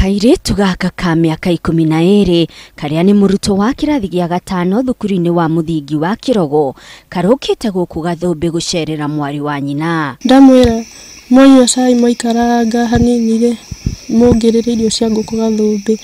Kairĩtu gaka ka mĩaka 12 karĩa nĩ mũrutwo wa kĩrathi gĩa gatano thukuru-inĩ wa mũthingi wa Kĩrogo karũkĩte gũkũ Gathũmbĩ gũcerera mwarĩ wa nyina. Ndamwĩra mwanyua cai mwaikaranga hanini rĩ, mũngĩrĩre irio cia ngũkũ Gathũmbĩ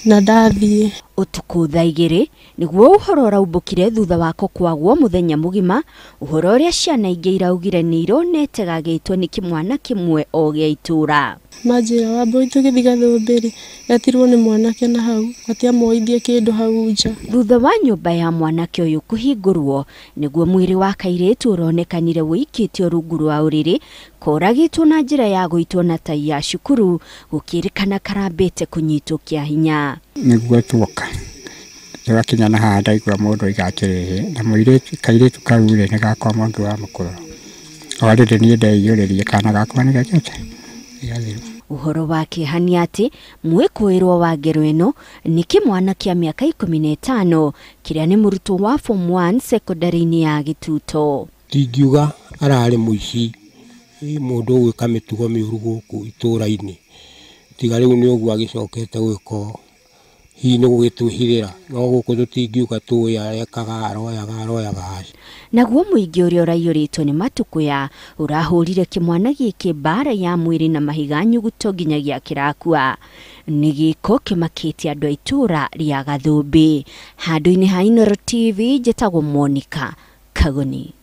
na ndathiĩ. Ũtukũ thaa 2 nĩguo ũhoro ũraumbũkire thutha wako kwagwo mũthenya mũgima, ũhoro ũrĩa ciana ingĩ iraugire nĩ ironete gagĩtwo nĩ kĩmwana kĩmwe o gĩa itũra. Manjĩra Wambũi tũgĩthiĩ Gathũmbĩ rĩ, etirwo nĩ mwanake na hau atĩ amuoithie kĩndũ hau nja. Thutha wa nyũmba ya mwanake ũyũ kũhingũrwo nĩguo mwĩrĩ wa kairĩtu ũronekanire wũikĩtio rungu rwa ũrĩrĩ koragĩtwo na njĩra ya gũitwo na tai ya cukuru gũkĩrĩkana karambĩte kũnyitwo kĩa hinya. Nĩguo tuoka tũgakinya na haha ndaigua mũndũ oiga atĩrĩrĩ, na mũirĩtu kairĩtu kau rĩ nĩ gakwa Mwangi wa Mũkũrũ. O rĩrĩ niĩ ndeiyũrĩrie kana gakwa nĩ gekĩte. Ũhoro wa kĩeha nĩ atĩ mwĩkũĩrwo wa ngero ĩno nĩ kĩmwana kĩa mĩaka 15 kĩrĩa nĩ mũrutwo wa form 1 secondary-inĩ ya Gĩtuto. Tingiuga ararĩ mũici, mũndũ ũgwĩka mĩtugo mĩũru gũkũ itũra-inĩ, tiga rĩu nĩ ũguo agĩcokete gwĩka hihi nĩ gũgĩtwĩhithĩra, no gũkũ tũtingiuga tũĩ arekaga aroyaga aroyaga. Naguo mũingĩ ũrĩa ũraiyũrĩtwo nĩ matukũya ũrahũrire kĩmwana gĩkĩ mbara ya mwĩrĩ na mahiga nyuguto nginyagia kĩrakua. Nĩ gĩko kĩmakĩtie andũ a itũra rĩa Gathũmbĩ. Handũ-inĩ ha Inooro TV njĩtagwo Monica Kagoni.